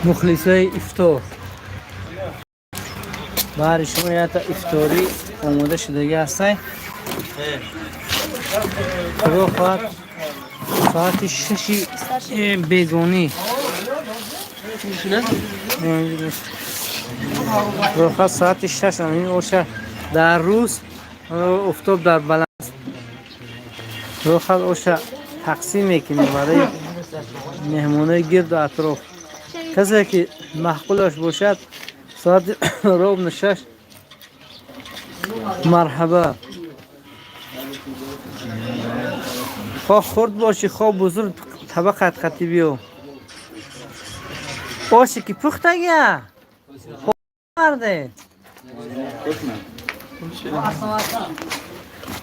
Мухлисои ифтор, баҳри шумо якта ифторӣ омода шудагӣ ҳастай. Худо хоҳад, соати 6 бегонӣ, худо хоҳад, соати 6 ин оша дар рӯз офтоб дар баланд, худо хоҳад, оша тақсим мекунем барои меҳмонои гирду атроф. Касе ки маъқулаш бошад, соати ровно 6 марҳаба. Хоҳ хурд бошӣ, хоҳ бузург, табақат қатӣ биё. Оши ки пухтагия марде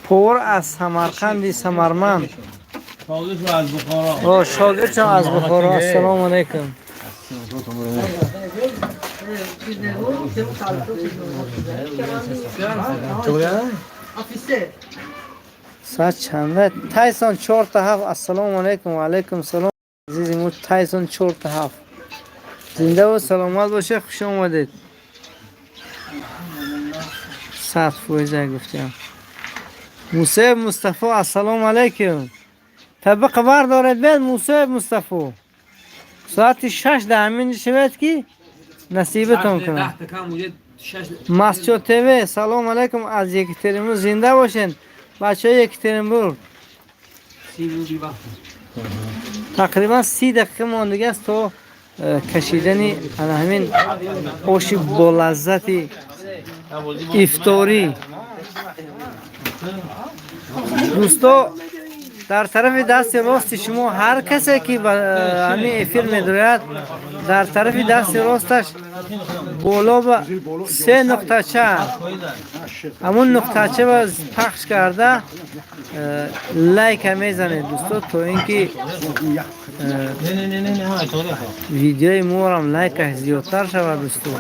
повар аз Самарқанди Самарманд, шогирдшон аз Бухоро. Ассалому алайкум. Соат чанда, Тайсон? 6:56. Ассалому алайкум. Ва алайкум салом, азизи мо Тайсон 6:57. Зинда ва саломат бошед, хуш омадед. 100% гуфтем. Мусоеб Мустафо, ассалому алайкум. Табиқа бардоред, бед. Мусоеб Мустафо, соати 6 дар ҳамин шавед, ки насибатон кунад. Масчо ТВ, салом алайкум аз Екатеринбург. Зинда бошед, бачаҳои Екатеринбург. Тақрибан 30 дақиқа мондагӣ аст то кашидани ана ҳамин оши болаззати ифторӣ. Дӯсто, дар тарафи дасти рости шумо, ҳар касе ки ба ҳамин эфир медурояд, дар тарафи дасти росташ боло ба се нуқтача, ҳамун нуқтача ба пахш карда, лайка мезанед, дӯсто, то ин ки видеои морам лайкаш зиёдтар шавад. Дӯсто,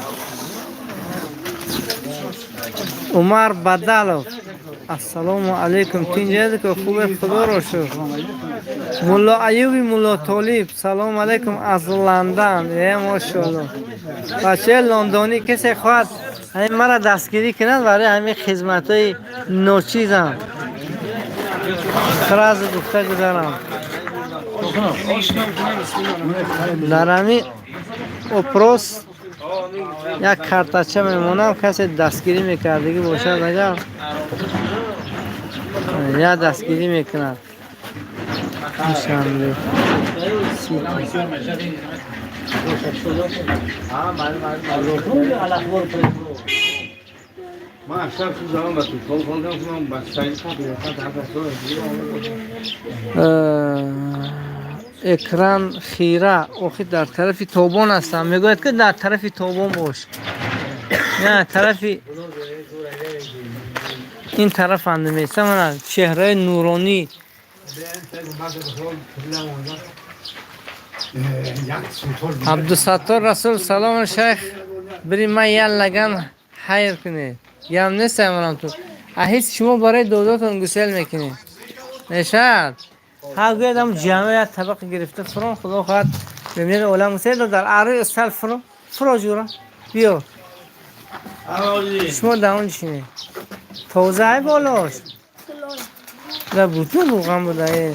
Умар Бадалов, ассалому алайкум. Тинҷадико, хубе, худоро шукр. Мулло Аюби Мулло Толиб, салому алайкум аз Ландан. Э, мошоалло, бачаи лондонӣ. Касе хоҳад ҳамин мара дастгирӣ кунад барои ҳамин хизматҳои ночизам, сразу гуфта гузарам, дар ҳамин опрос як картача мемонам. Касе дастгирӣ мекардагӣ бошад, агар як дастгирӣ мекунад. Душанбе Сити. من اکثر تو زمان با توتال خوردم کنم بچه. Экран хира. Охи, дар тарафи тобон ҳастам. Мегӯяд, ки дар тарафи тобон бош, на тарафи ин тараф андеместа. Мана чеҳраи нуронӣ. Абдусаттор Расул, салом, шайх. Бири ман як лаган ҳайр кунед. Гам нест, амрам ту ҳеҷ. Шумо барои додотон гусел мекунед, мешавад. Ҳа, гӯядам, ҷамъ як табақи гирифта фурон. Худо хоҳад, бемери олам гусел дар арӯи устал фуро, фуро, ҷура, биё. Шумо дар он ҷишинед, тоза ай болош да бутун руған буда. Э,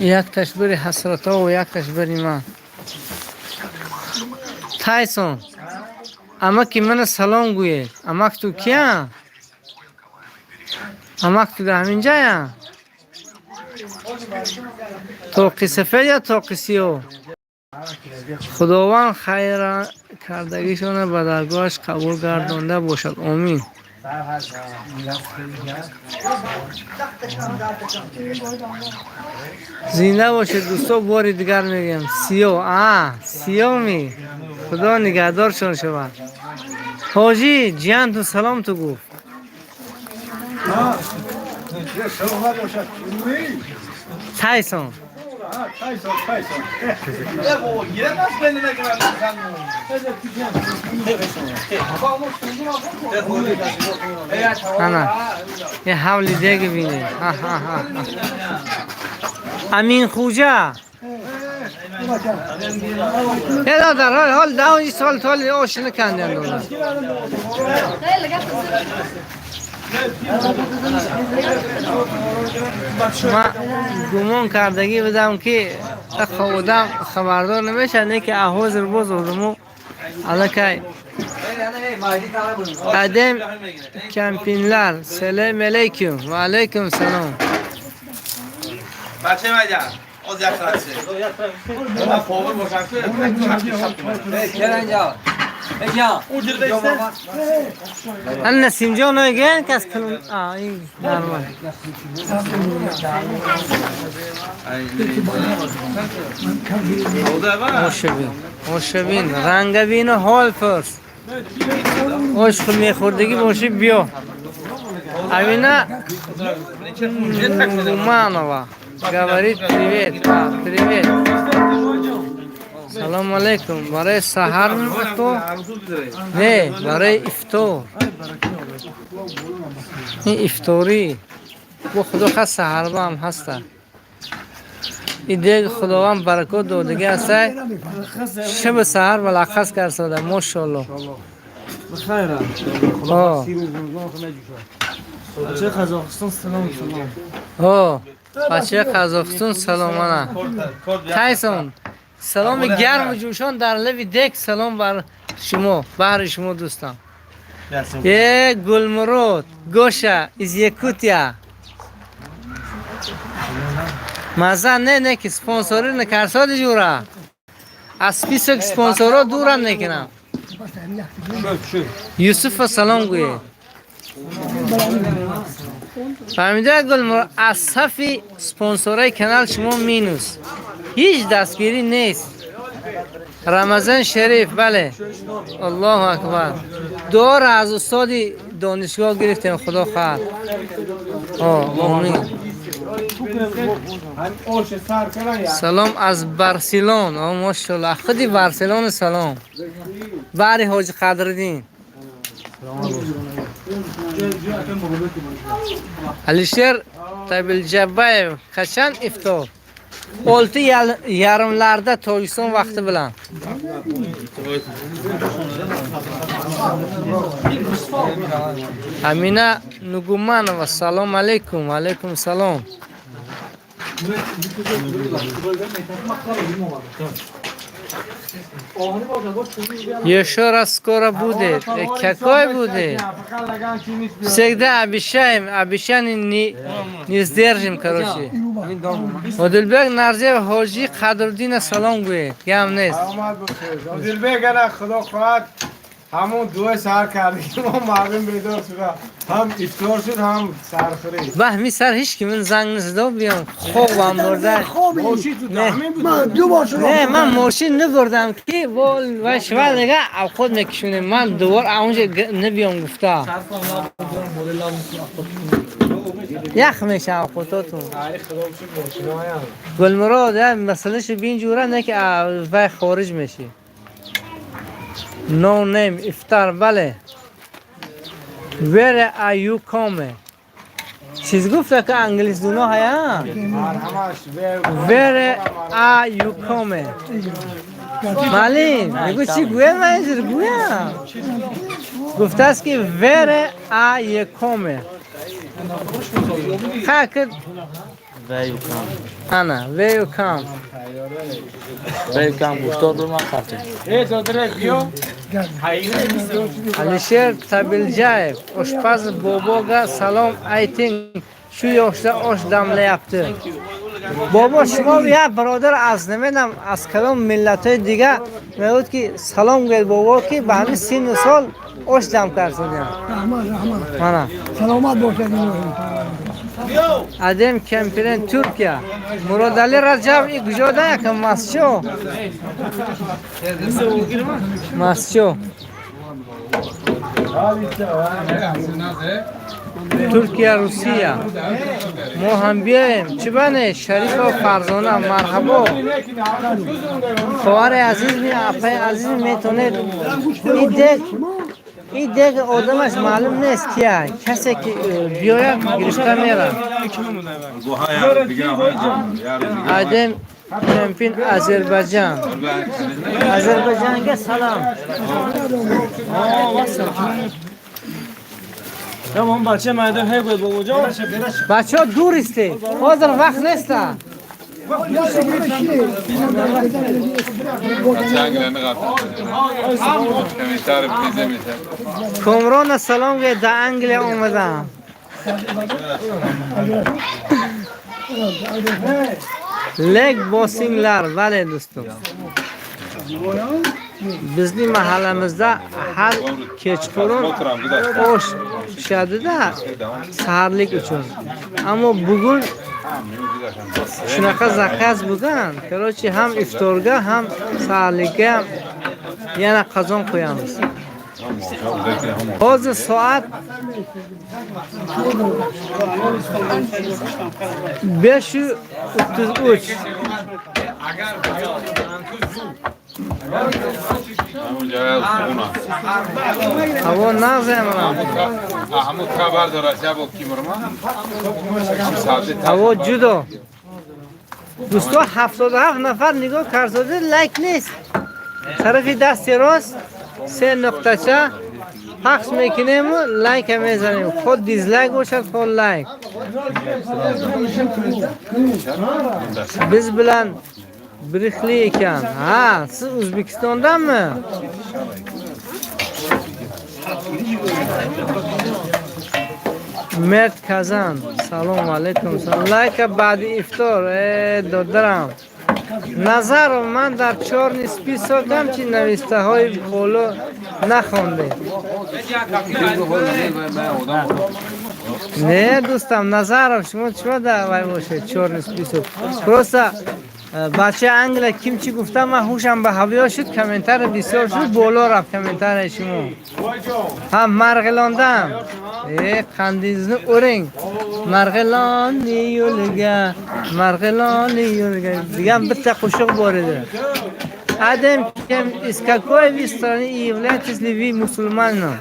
якташ бири ҳасратҳо ва якташ бири ман. Тайсон, амаки мана салом гӯед. Амак ту кия? Амак ту дар ҳамин ҷая? Тоқи сафед ё тоқи сиёҳ? Худованд хайра кардагишона ба даргоҳаш қабул гардонда бошад, омин. Зинда бошед, дӯсто. Бори дигар мегӯям, сиёҳ, а сиёми худо нигаҳдоршон шавад. Ҳоҷӣ, ҷиянту салом ту гуфт. Тайсон. Ана یه حولی دیگه بینه. امین خوجه یه در حال حال ده سال تال آشنا کندن دادن. من گمان کردگی بودم که خودم خبردار نمیشه نه که احوز باز آدمو الکی قدم کمپینلر. سلام علیکم. و علیکم سلام. بچه مجا از یک انا نسیم جان نگن کس کلون این نرمال. خوشبین رنگ بین حال فرس عشق میخوردگی باشی بیا. Амина Нугуманова говорит привет. Привет. Салом алейкум. Барои саҳар то не, барои ифтор. Ин ифторӣ бо худо хас саҳарба ҳам ҳаста. Ин дег худованд баракот додагӣ ҳастай. Шаби саҳар балақас карсода мошалло. بچه قزاقستان سلام سلام. ها بچه قزاقستان سلام. انا تایسون سلام گرم و جوشان در لوی دک. سلام بر شما بهر شما دوستان. یه گلمرود گوشه از یکوتیا مزه نه نه که سپانسوری نکرساد جورا از список спонсорا دورم نکنم. یوسف سلام گویه. فهمیده گل از صف спонсорای канал شما минус هیچ دستگیری نیست. رمضان شریف بله. الله اکبر. دعا را از استاد دانشگاه گرفتیم خدا خواهد. آمین. سلام از بارسلون. ماشاءالله خودی بارسلون سلام. باری حاج قدردین. Alisher Tabiljabayev qachon iftor? 6:30larda Tojikiston vaqti bilan. Amina Nugumanova salom alaykum. Alaykum salom. Еще раз скоро будет. Какой будет? Всегда обещаем, обещание не сдержим, короче. Одилбек Нарзиев Ҳоҷи Қадруддин салом гӯед. Гам нест. Одилбек ана худо хоҳад ҳамон дуои саҳар кардем, мо мардум бедор шуда, ҳам ифтор шуд, ҳам сархӯрӣ. Ба ҳамин сар ҳеч ки ман занг назадо биям. Хобам бурда. Не, ман мошин набурдам ки вай шва дига авход мекишонем. Ман дувор аунҷа набиям гуфта. Ях меша авхототун. Гулмурод, масъалаша бин ҷура не ки вай хориҷ меши. No name iftar بله. Where are you coming? چیز گفت که انگلیس دونا هیا؟ Where are you coming? معلم میگو چی گویم؟ من اینجور گویم. گفته است که Where are you coming? خاک Where you come? انا Where you come? Where you come گفتا دو من خرچه. Alisher Tabiljayev oshpaz boboga salom ayting. Shu yoshda osh damlayapti. Бобо шумо як бародар аз намедонам аз кадом миллатҳои дига мегӯяд ки салом гӯед бобо ки ба ҳамин синну сол ош дам кард. Раҳмат, раҳмат. Мана. Саломат бошед. Адем Кемпирен Туркия. Муродали Раҷаб и куҷода якам масчо? Масчо. Туркия, Русия. Мо ҳам биёем. Чӣ бане? Шарифо Фарзона, марҳабо. Хоҳари азиз, апаи азиз, метавонед ин дег одамаш маълум нест кия. Касе ки биёяд, гирифта мерад. Айдем чемпион Азербайҷан. Азербайҷанга салом. Tamam бача майда ҳай гӯй бобоҷон. Бачаҳо, дур истед. Ҳозир вақт неста. Комрона салом гӯед, дар Англия омадам. Лек bosinglar, бале, дӯстон. Bizning mahallamizda har kechqurun osh pishadi-da saharlik uchun. Ammo bugun shunaqa заказ bo'lgan. Короче, ham iftorga, ham saharlikka yana qozon qo'yamiz. Hozir soat 5:33. Ҳаво нағз амалан. Ҳаво ҷудо. Дӯсто, 77 нафар нигоҳ карда, лайк нест. Тарафи дасти рост се нуқтача пахш мекунему, лайка мезанем. Худ дизлайк бошад, худ лайк. Biz bilan birikli ekan. Ha, siz O'zbekistondanmi? Mert Kazan. Salom alaykum. Лайка баъди ифтор. Э, додарам. Назаров, ман дар чёрный список ам, чи навиштаҳои боло нахондем. Не, дӯстам Назаров, шумо чима да вай бошед, чёрный список. Просто бачаи Англия ким чӣ гуфта, ман ҳушам ба ҳавё шуд, комментари бисёр шуд, боло рафт комментарии шумо. Ҳа, Марғилондан. Э, қандинgizni o'ring. Marg'ilonni yo'liga, Marg'ilonni yo'liga degan bitta qo'shiq bor edi. Адам, кем, из какой вы страны и являетесь ли вы мусульманином?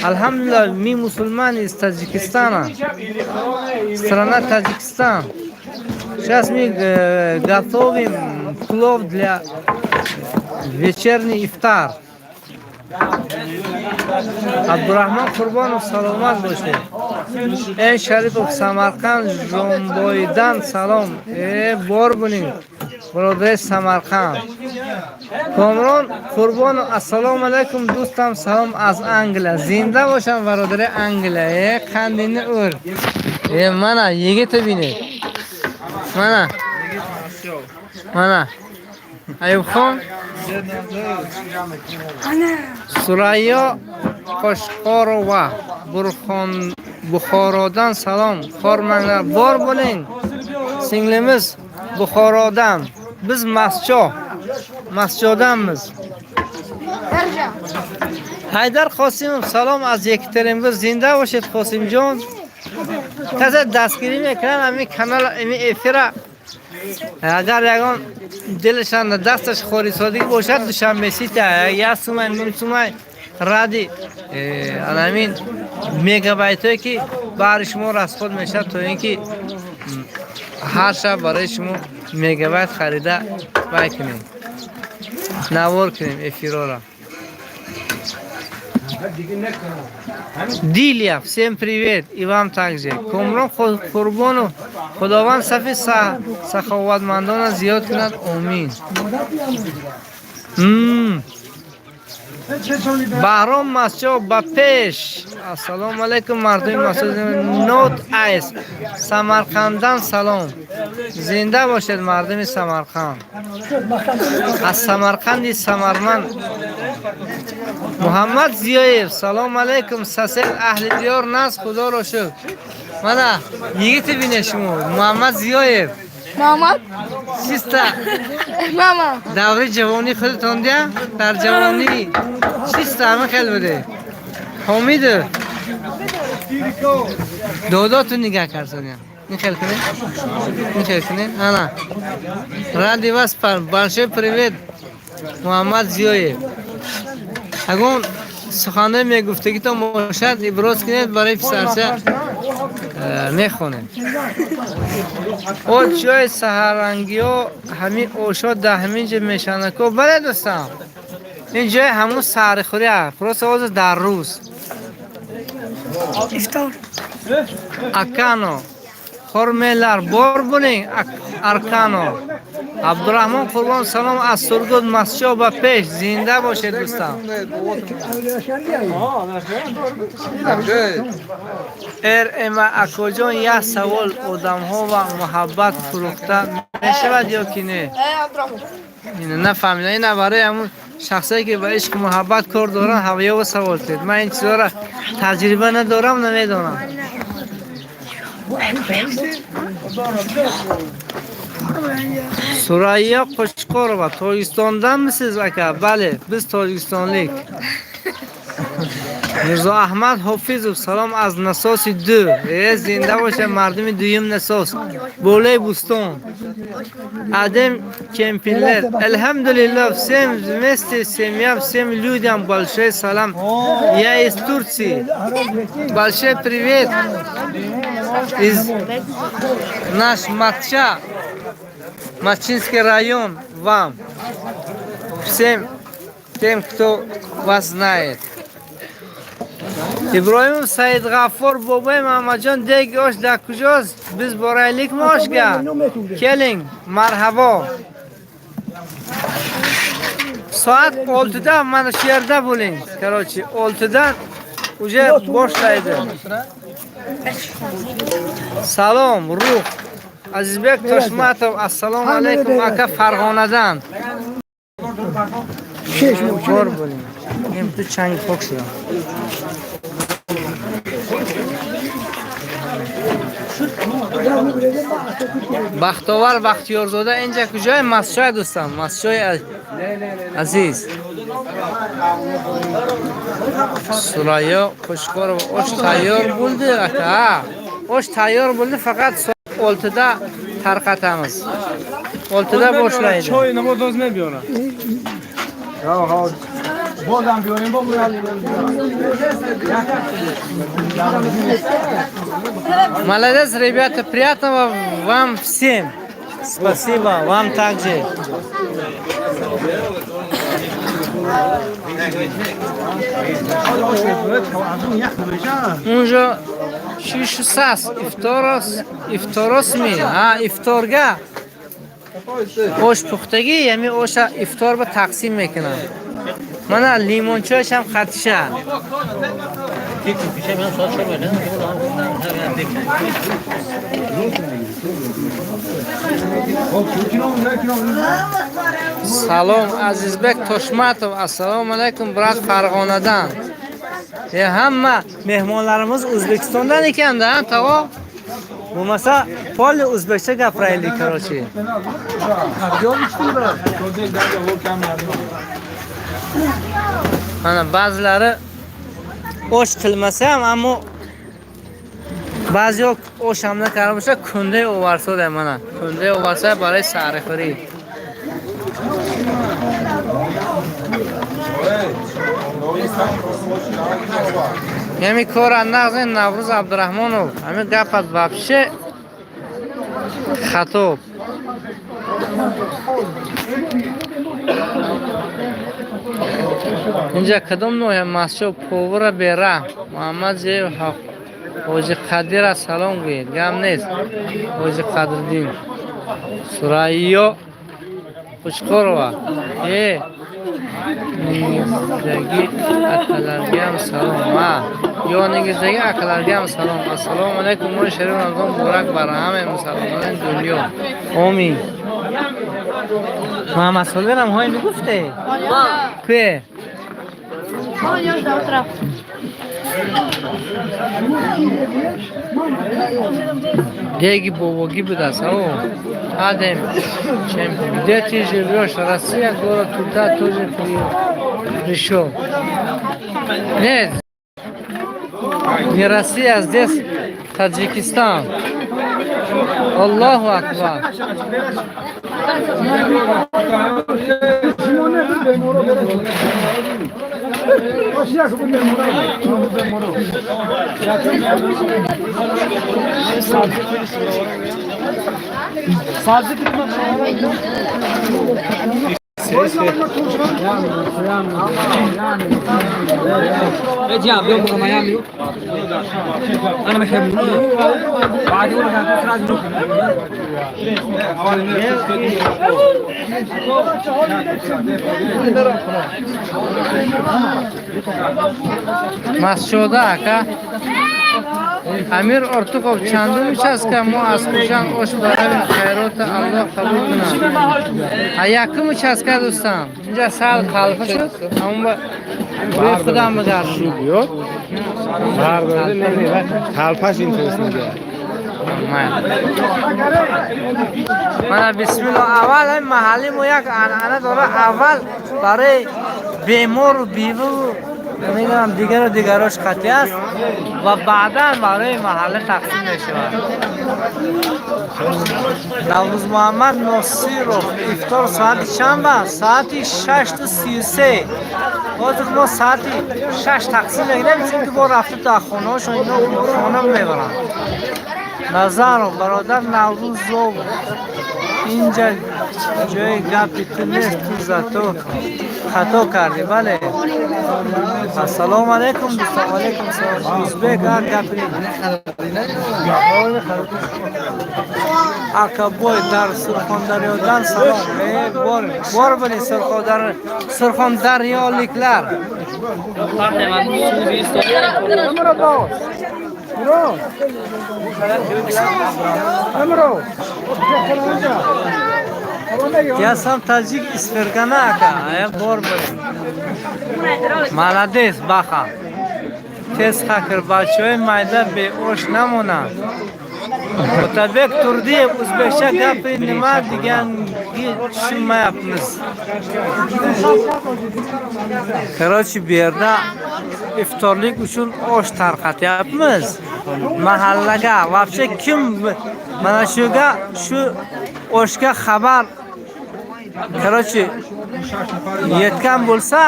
Алхамдулillah, мы мусульмане из Таджикистана. Страна Таджикистан. Сейчас мы готовим плов для вечерний ифтар. Абдурахман Қурбонов, саломат бошед. Э, Шарипов, Самарқанд Жомбоидан салом. Э, бор бунин. Бародари Самарқанд. Комрон Қурбонов, ассалому алайкум, дӯстам, салом аз Англия. Зинда бошам, бародари Англия. Э, қандини ур. Э, мана yigiti бинед. Мана. Мана. Аюбхон. Сурайё Qoshqorova, Burxon Buxorodan salom. Xormanglar, bor bo'ling. Singlimiz Buxorodan. Biz Mascho. Maschodanmiz. Haydar Qosimov, salom аз Екатеринбург. Зинда бошед, Qosimjon. Касе дастгирӣ мекунад, ҳамин канал, ҳамин эфира агар ягон дилашон дасташ хорисодагӣ бошад, Душанбе Сити як сумай, ним сумай ради ҳамин мегабайтҳое ки баҳри шумо расход мешавад, то ин ки ҳар шаб барои шумо мегабайт харида вай кунем, навор кунем эфирора. Дилия, всем привет, и вам также. Комрон Қурбонов, Худованд сафи саховатмандона зиёд кунад, омин. Баҳром Масчо, ба пеш. Ассалому алайкум, мардуми Масчо. Нот Айс, Самарқандан салом. Зинда бошед, мардуми Самарқанд. Аз Самарқанди Самарман. Муҳаммад Зиёев, салом алайкум, сосед аҳли диёр нас, худоро шукр. Мана, yigiti бинед шумо, Муҳаммад Зиёев. Мама. Чиста Мама. даври ҷавонӣ худатон дия, дар ҷавонӣ чиста ҳама хел буде. Ҳомидов. Додоту нигоҳ карсоня. Ин хел кунед, ин хел кунед. Ана, ради вас, большой привет, Муҳаммад Зиёев. Ягон суханҳое мегуфтагитон бошад, иброз кунед барои писарча, мехонем. О, ҷои саҳарангиҳо, ҳамин ошо дар ҳамин ҷо мешанако. Бале, дӯстам, ин ҷои ҳамун саҳрихӯрия, просто ҳозир дар рӯз. Ифтор. Акано хормелар бор буning, Аркано Абдурахмон Қурбон, салом аз Сургут, Масчо ба пеш, зинда бошед, дӯстам. Рм акоҷон, як савол: одамҳо ва муҳаббат фурӯхта мешавад ё ки не? Ина нафаҳмида. Ина барои ҳамун шахсое, ки ба ишқу муҳаббат кор доранд, ҳавёва савол кунед. Ман ин чизҳоро таҷриба надорам, намедонам. Сурайё Қӯчқорова, Tojikistondanmisiz, aka? Бале, biz tojikistonlik. Мирзо Аҳмад Ҳофизов, салом аз Насоси ду. Э, зинда боша мардуми дуюм Насос, болои Бӯстон. Адем Кемпинлер, алҳамдулиллах, всем вместе семья, всем людям большой салам, я из Турции, большой привет из наш Матча, Мачинский район, вам всем тем, кто вас знает. Иброҳимов Саидғаффор, бобои Муҳаммадҷон, деги ош дар куҷост? Biz boraylikmi oshga? Keling, marhabo. Soat 6da mana shu yerda bo'ling. Короче, 6dan уже boshlaydi. Salom, ruh. Azizbek Toshmatov, assalomu alaykum, aka, Farg'onadan. Bor bo'ling. Men butun changi pok shudam. Бахтовар Бахтиёрзода, инҷа куҷое? Масчоя, дӯстам, Масчои азиз. Сурайё Қӯчқорова, ош тайёр bo'ldi, aka. Osh tayyor bo'ldi, faqat soat 6da tarqatamiz. 6da boshlaydi. Choy nima doz мебиёрад? Бозам биёрем, бо. Молодец, ребята, приятного вам всем. Спасибо, вам также. Унҷо шишу сас ифторос, ифторосми, ҳа, ифторга ош пухтагӣ, ями оша ифтор ба тақсим мекунанд. Мана лимончояшам хатиша. Салом, Азизбек Тошматов, assalomu alaykum, брат, Farg'onadan. E, hamma mehmonlarimiz O'zbekistondan ekanda, tog'a. Bo'lmasa, полный o'zbekcha gapiraylik, короче. Mana ba'zilari osh qilmasa ham, ammo ba'zi yo'q osh ham накарда кундаи оварсода, мана кундаи оварса барои саҳрихӯрӣ. Ҳами кора нағз. Наврӯз Абдураҳмонов, ҳами гапат вообще хато. Инҷа кадом ноҳия? Масчо повара бераҳм. Муҳаммад Зиёев, Ҳоҷи Қадира салом гӯед. Гам нест, Ҳоҷи Қадриддин. Сурайё Қӯчқорова, э низдagi akalargayam salom. Ha, yoningizdagi akalargayam salom. Assalomu alaykum, mohi sharif Ramazon muborak бар ҳамаи мусалмонони дунё, омин. Муҳаммад Солирам ҳои мегуфте куе? Деги бобогӣ будааст. О, Адем чемпион. Где ты живешь? Россия, город, туда тоже пришел. Нет. Не Россия, здесь Таджикистан. Аллоҳу акбар. Масчода ака. Амир Ортуқов, чандум участка мо аз Хуҷанд ош баравем, хайрота Аллоҳ қабул кунад. А якум участка, дӯстам. Инҷа сал қалфа шуд, аммо рӯи худам бигардонам. Ёд бардорде, не, не, талпаш интересно диҳад. Мана, бисмилло, аввал ин маҳалли мо як анъана дора, аввал барои бемору беваву намедонам дигару дигарош қатъӣ аст ва баъдан барои маҳалла тақсим мешавад. Наврӯз Муҳаммад Носиров, ифтор соати чанд аст? Соати 6:33. Ҳозир мо соати 6 тақсим мекунем, чунки бо рафта дар хонаҳошон ино хона мебаранд. Назаров, бародар Наврӯзов, инҷа ҷои гапи ту нест, ту зато хато кардӣ, бале. Ассалому алайкум, дӯстон, алайкум салом. Узбек ҳар гапи акабой дар Сурхондарёдан салом. Э, бор бор били сурхондарёликlar. Я сам таджик из Фергана, ака. Э, бор били. Молодец, баха. Тез хакр, бачаҳои майда беош намонанд. Отабек Турдиев, узбекча гапи нима degangi tushunmayapmiz. Короче, bu yerda iftorlik uchun osh tarqatyapmiz mahallaga. Вообще kim mana shuga, shu oshga xabar, короче, yetgan bo'lsa,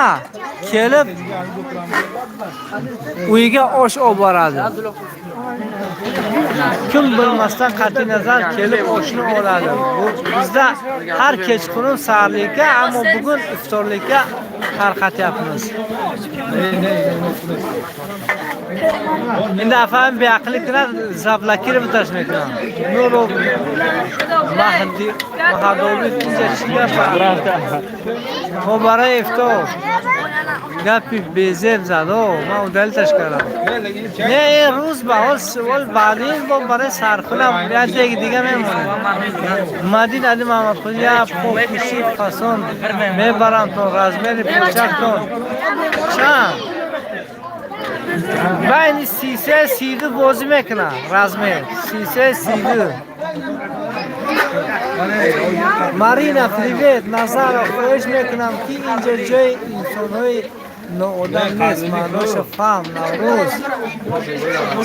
kelib uyiga osh olib boradi. Kim bilmasdan qat'iy nazar kelib oshni oladi. Bu bizda har kechqurun saharlikka, ammo bugun iftorlikka tarqatyapmiz. Endi afam beaqllik qiladi, заблокировать mekунам. Nurov Mahdi Mahadovli, инҷа чӣ гап? Мо барои ифтор гапи безеб зад, о, ман удалить кардам. Не, ин рӯз ба ҳол савол баъди бо барои сархунам як деги дига мемонем. Мадин Али Маҳмадқулӣ, як покуши фасон мебарам то размери пӯшактон чанд? Байни 33 32 бозӣ мекунам, размер 33 32. Марина, привет. Назаров, хоҳиш мекунам, ки инҷа ҷои инсонҳои ноодам нест, маъноша фаҳм. Наврӯз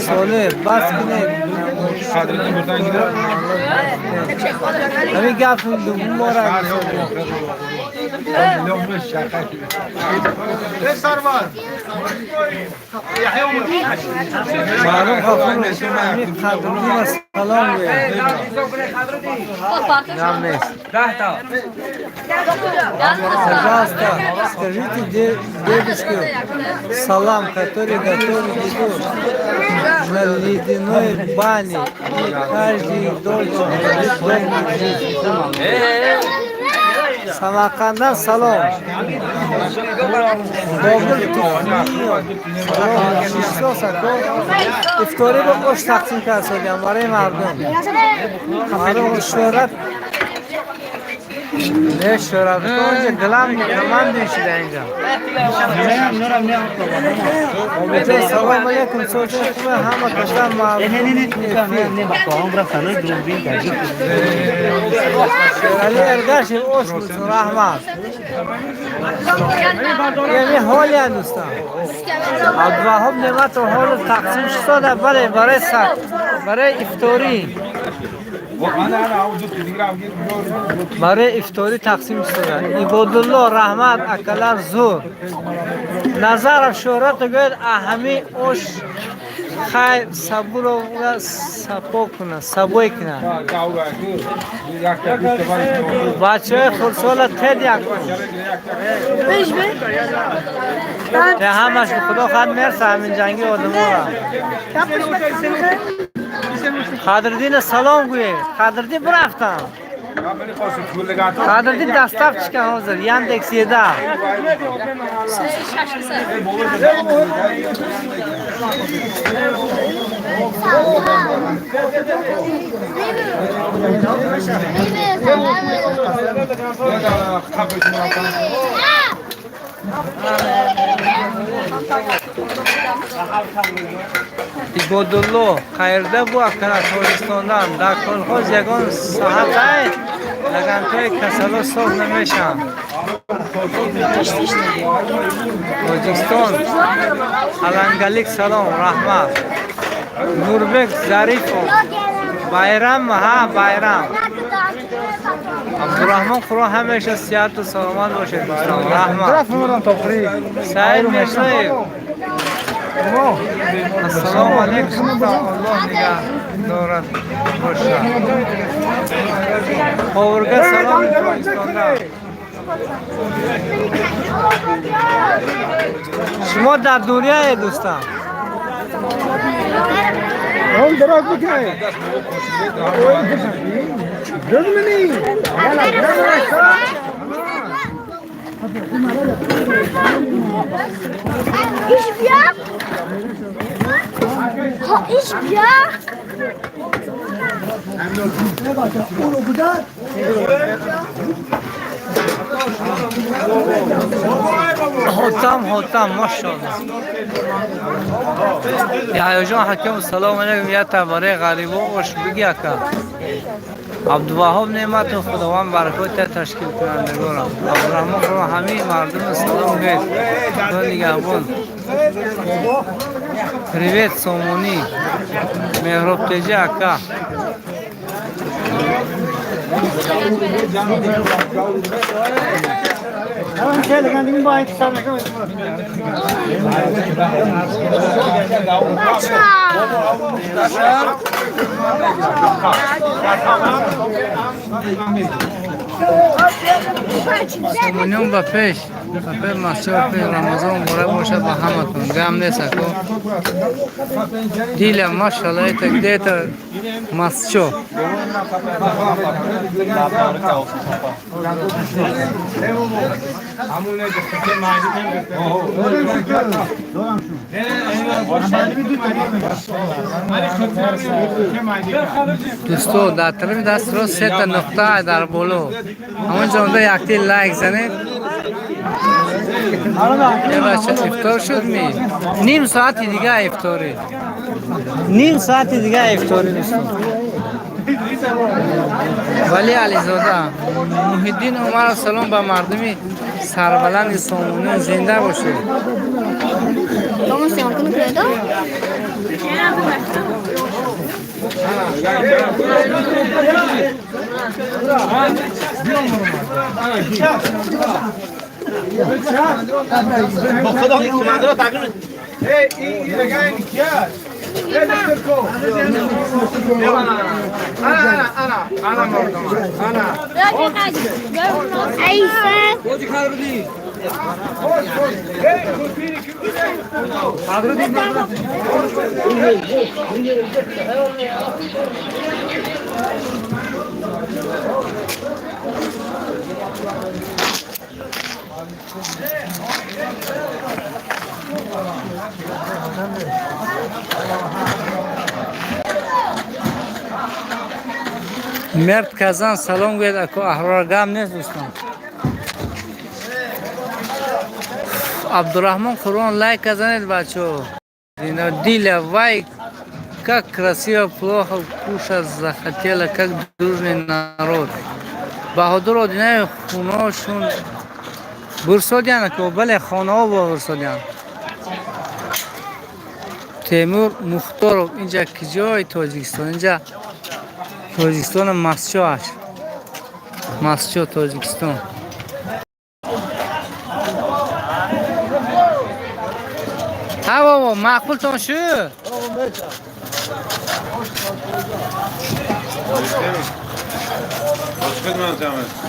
Солеҳ, бас кунед. Ҳамин гап мора. Маълум Ғафуров, ҳамин қадрдина салом гӯяд. Нам нест. Пожалуйста, скажите дедушке салам, который готовит еду на ледяной бане. И каждый должен дома жить. Самарқандdan salom. Bobur Tuhmiyev. Salom. Aka. Iftori ба ош тақсим кард барои мардум. Мардум Шӯҳрат. Не шӯрат онҷа глам команди шуда инҷа. Салом алейкум, сочи хубе ҳама каса маълум. Шерали Эргашев ош раҳмат. Яъне ҳолия дӯстан. Абдуваҳоб Неъматов ҳоло тақсим шуда бале барои сар барои ифторӣ. Барои ифторӣ тақсим шуда. Ибодулло раҳмат акалар зур. Назаров шӯҳрат гӯяд ҳамин ош хайр сабуро сапо кунад, сабой кунад. Бачаҳои хурдсола тед як кун. Ҳамаш худо хоҳад мерса ҳамин ҷанги одаморо. Қадриддина салом гӯед. Қадриддин бирафтам. Қадриддин доставщик ҳозир Яндекс Еда. Ибодулло qayerda bu akalar Tojikistondan дар колхоз ягон саҳат лаганкаи касало соз намешаванд. Тоҷикистон алангалик салом раҳмат. Нурбек Зарифов байрам ҳа байрам. Абдурахмон Қуръон ҳамеша сиҳату саломат бошед дӯстон раҳмат. Саид Мирзоев ассалому алайкум Аллоҳ нигаҳ дорад бошад. Ховурга салом Тоҷикистондан. Шумо дар дунёед дӯстан. Он дорог бикунед. Ich bia. Ich bia. Хотам хотам машаллоҳ. Яҳёҷон ҳаким салом алейкум я табаре ғарибо ош биги ака. Абдуваҳоб Неъматов худованд баракота ташкил кунандагорам. Абдурахмон Қуръон ҳамаи мардум салом гӯед. Худо нигаҳбон. Привет Сомонӣ. Меҳроб теҷа ака. Сомониён ба пеш ба пеш масҷид пеш Рамазон муборак бошад ба ҳаматон. Гам нест ако. Диля машалла это где-то масчо. Дӯсто дар тарафи даст рост сета нуқта дар боло. Ҳамонҷо онда якти лайк занед. Бача ифтор шуд ми? Ним соати дига ифторӣ. Ним соати дига ифторӣ дӯстон. Вали Ализода Муҳиддин Умаров салом ба мардуми сарбаланди Сомониён зинда бошед. Мерд Казан салом гӯяд, ако аҳрор гам нест дӯстон. Абдурахмон Қурбон лайк занед бачо. Диля, вай, как красиво, плохо кушать захотела, как дружный народ. Баҳодур Одинаев хуношун бурсодян, ако бале хонаҳо бурсодян. Темур Мухторов инҷа киҷои Тоҷикистон? Инҷа Тоҷикистон Масчо аст. Масчо Тоҷикистон. Ҳа бобо, маъқултон шуд?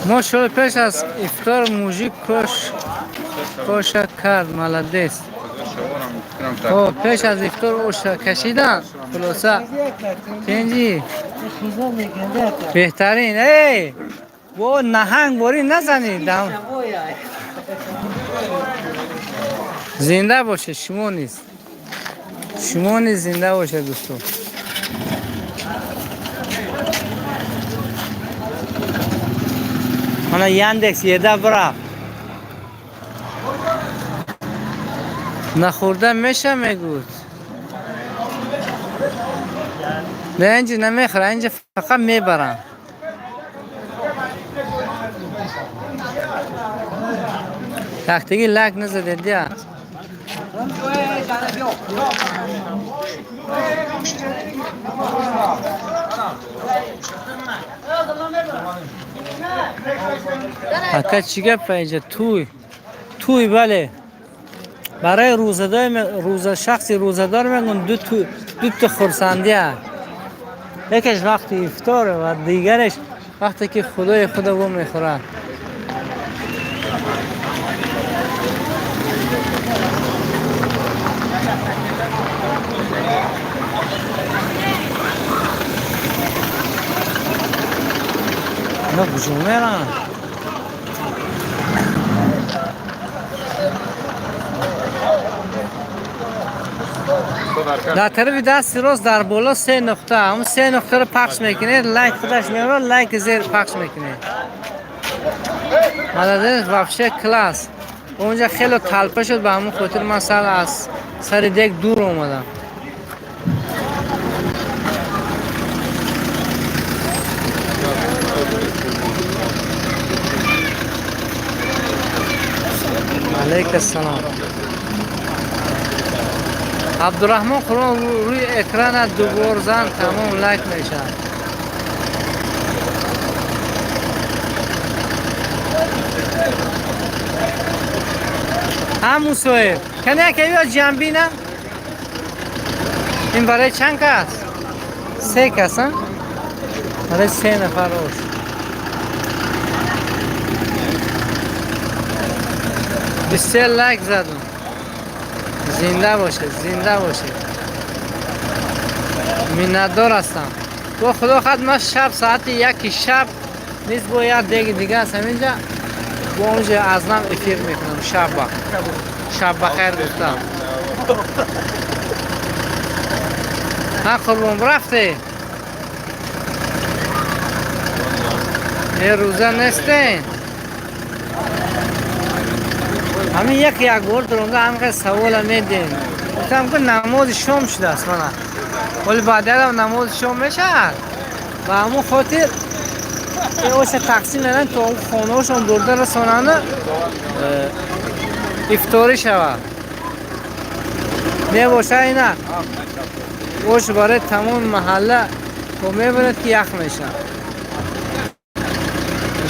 Мо шоли пеш аз ифтор мужик коша кард, молодец. О, пеш аз ифтор оша кашидан, хулоса. Тенҷи. Беҳтарин. Эй! Бо наҳанг борӣ назанед. Зинда бошед, шумо низ. Шумо низ зинда бошед, дӯстон. Мана Яндекс еда бирав. Нахӯрда меша мегӯд. Не, инҷа намехӯра, инҷа фақат мебарам. Тахтиги лайк назадед дия. Ака чӣ гапа инҷа? Туй. Туй, бале. Барои рӯзадор рӯза шахси рӯзадор мегӯн ду то хурсандӣ аст. Якеш вақти ифтор ва дигареш вақте ки худои худо во мехӯрад. Ино куҷо меранд? Дар тарафи дасти рост дар боло се нуқта, ҳамун се нуқтаро пахш мекунед, лайк худаш меорад, лайк зер пахш мекунед. Молодец, вообще класс. Онҷа хеле талпа шуд, ба ҳамун хотир ман сар аз сари дег дур омадам. Алейк ассалом. Абдурахмон Қурбон рӯи экрана дубор зан, тамом лайк мешавад. Ҳа Мусоев, кане яке биё ҷамбина. Ин барои чанд кас? Се кас, а? Барои се нафар ош. 23 лайк задум. Зинда бошед, зинда бошед. Миннатдор ҳастам. Бо худо хад ман шаб соати 1 шаб низ бо як деги дига аст ҳаминҷа бо онҷа аз нам эфир мекунам шабба. Шаб бахайр гуфтам. Ҳа қурбон рафте? Не рӯза нестен? Ҳамин як як бор дуронда ҳамин савола медиҳем. Гуфтам ки намози шом шудааст мана. Вале баъдиам намози шом мешавад. Ба ҳамон хотир оша тақсим мекунанд то хонаҳошон бурда расонанд, ифторӣ шавад. Мебошад ина ош барои тамоми маҳалла то мебинад ки ях мешавад.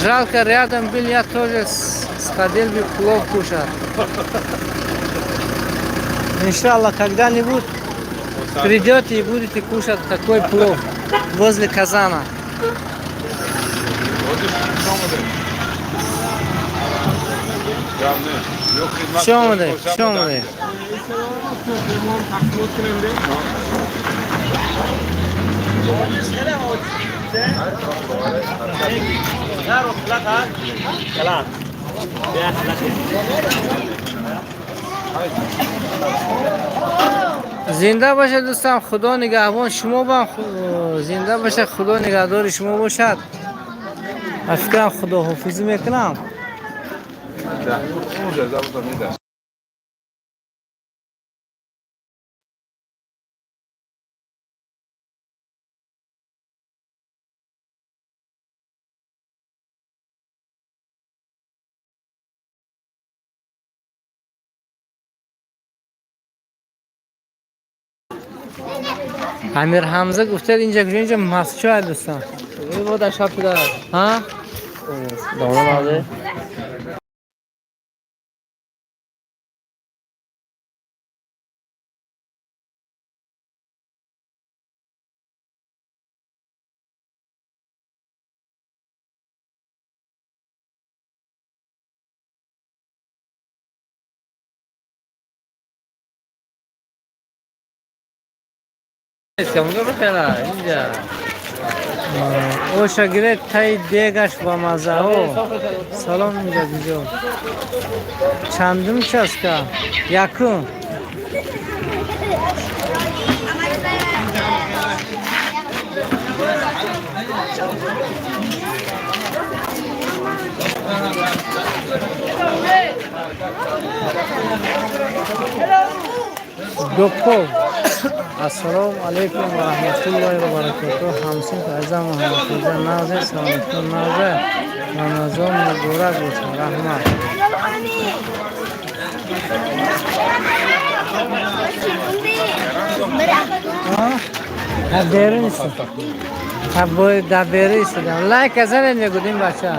Жалко, рядом был, я тоже сходил бы плов кушать. Иншаллах, когда-нибудь придете и будете кушать такой плов возле казана. Чё мы? Чё мы? Зинда бошад дӯстам, Худо нигаҳбон шумо бам, зинда бошад, Худо нигаҳдори шумо бошад. Ман фикрам худоҳофизӣ мекунам. Амир Ҳамза гуфтад инҷа куҷо, инҷа масчоя дӯстам. Ҳа? Оша гиред таи дегаш ба маззаҳо. Салом инҷа куҷо? Чандум часка? Якум. Доков. Ассалому алайкум ва раҳматуллоҳи ва баракатуҳ. Ҳамсинф азам ва ҳамхӯҷа Назир, саломатон Назир. Рамазон муборак бошад. Раҳмат. Дар берун истодам. Дар берун истодам. Лайк занед мегӯд ин бача.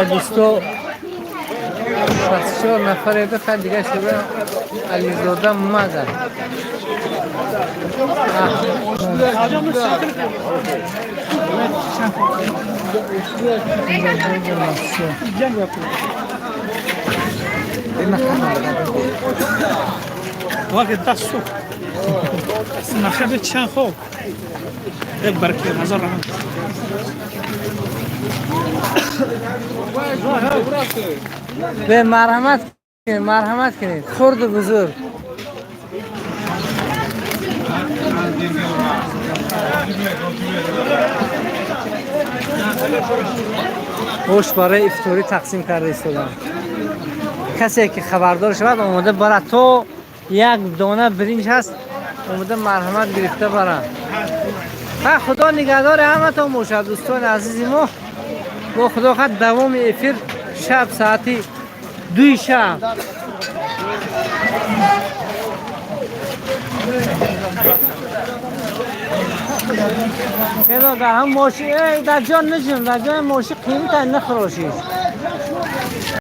Дӯсто, 64 нафаре бихад, дига шуда Ализода маза. وقت ده الصبح ما خدتش خوف بركي نظر. به مرحمت کنید، مرحمت کنید، خرد و بزرگ. Ош барои ифторӣ тақсим карда истодам. Касе ки хабардор шавад омода барад, то як дона биринҷ ҳаст, омода марҳамат гирифта барад. Ха, Худо нигаҳдори ҳаматон бошад дӯстони азизи мо. Бо Худо хоҳад давоми эфир шаб соати 2 шаб. Дар ҳам мошин, дар ҷон нишин, дар ҷои мошин қимата нахӯрошид.